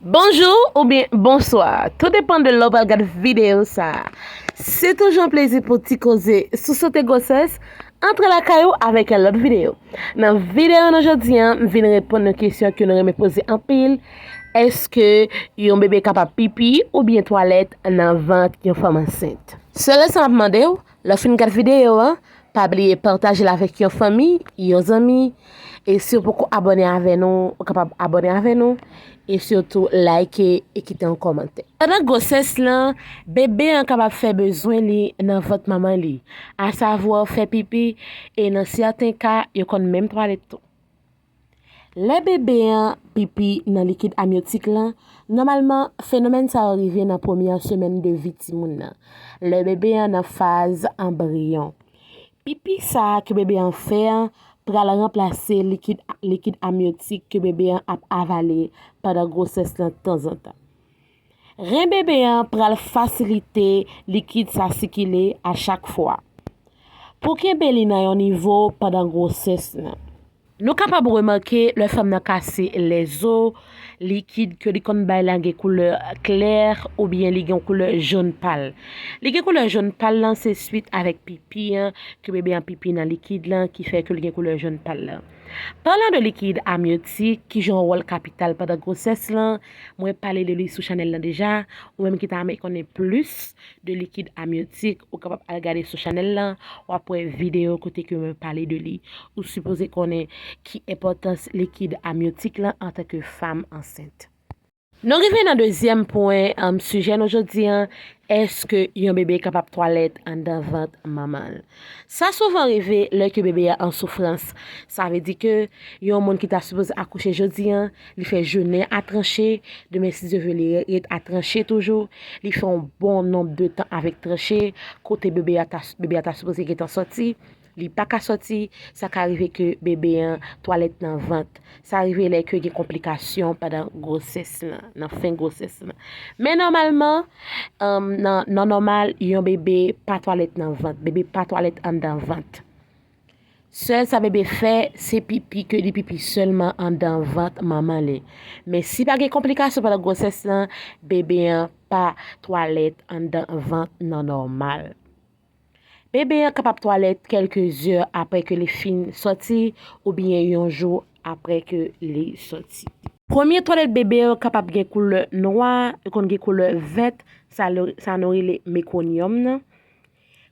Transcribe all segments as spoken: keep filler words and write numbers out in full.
Bonjou oubyen bonswa, tou depann de lè w pral gad videyo sa a. Se toujou yon plezi pou ti koze sou sante gwosès. Antre lakay ou avèk yon lòt videyo. Nan videyo nou jodi a, m vin reponn yon kesyon ke nou renmen poze anpil. Èske yon bebe kapab pipi oubyen twalèt nan vant yon fanm ansent? Sèl sa m ap mande w, lè w fin gad videyo a, pa bliye pataje l avèk yon fanmi, yon zanmi. E si w poko abòne avè nou, ou kapab abòne avè nou. E sitou, like e kite yon kòmantè. Pandan gwosès lan, bebe an kapab fè bezwen li nan vant manman li, asavwa fè pipi, e nan sèten ka, yo konn menm twalèt tou. Lè bebe an pipi nan likid amyotik lan, nòmalman, fenomèn sa yo rive nan premyè semèn de vi timoun nan, lè bebe an nan faz anbriyon. Pipi sa a ke bebe an fè an pral ranplase likid, likid amyotik ke bebe an ap avale pandan gwosès lan tanzantan. Ren bebe an pral fasilite likid sa sikile a chak fwa pou kenbe li nan yon nivo pandan gwosès lan. Nou kapab remake lè fanm nan kase lèzo, likid ke li konn bay la gen koulè klè oubyen li gen koulè jòn pal. Li gen koulè jòn pal lan se swit avèk pipi an, ke bebe an pipi nan likid lan ki fè ke li gen koulè jòn pal lan. Palan de likid amyotik ki jwe yon wòl kapital pandan gwosès lan, mwen pale de li sou chanèl lan deja. Ou menm ki ta renmen konnen plis de likid amyotik, ou kapab al gade sou chanèl lan, w ap wè videyo kote ke mwen pale de li. Ou sipoze konnen ki enpòtans likid amyotik lan antanke fanm ansent. Nou rive nan dezyèm pwen, um, sijè nou jodi a, èske yon bebe kapab twalèt anndan vant manman l? Sa souvan rive lè ke bebe a an soufrans. Sa vle di ke yon moun ki ta sipoze akouche jodi a, li fè jounen a tranche, demen si Dye vle li ret a tranche toujou, li fè yon bon nonb de tan avèk tranche, kote bebe a ta, bebe a ta sipoze gentan sòti, li pa ka sòti, sa ka rive ke bebe an twalèt nan vant. Sa rive lè ke gen konplikasyon pandan gwosès lan, nan fen gwosès lan. Men nòmalman, um, nan, nan nòmal, yon bebe pa twalèt nan vant, bebe pa twalèt anndan vant. Sèl sa bebe fè, se pipi ke li pipi sèlman anndan vant manman li. Men si pa gen konplikasyon pandan gwosès lan, bebe an pa twalèt anndan vant nan nòmal. Bebe an kapab twalèt kèlke zè apre ke li fin sòti oubyen yon jou apre ke li sòti. Premye twalèt bebe yo kapab gen koulè nwa, yo konn gen koulè vèt, sa, sa nou rele mekonyòm nan.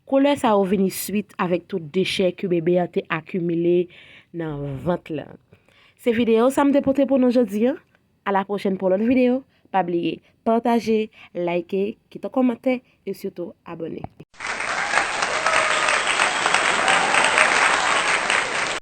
Koulè sa yo vini swit avèk tout dechè ke bebe an te akimile nan vant lan. Se videyo sa m te pote pou nou jodi a. A la pwochèn pou lòt videyo. Pa bliye pataje, like, kite yon kòmantè e sitou abòne.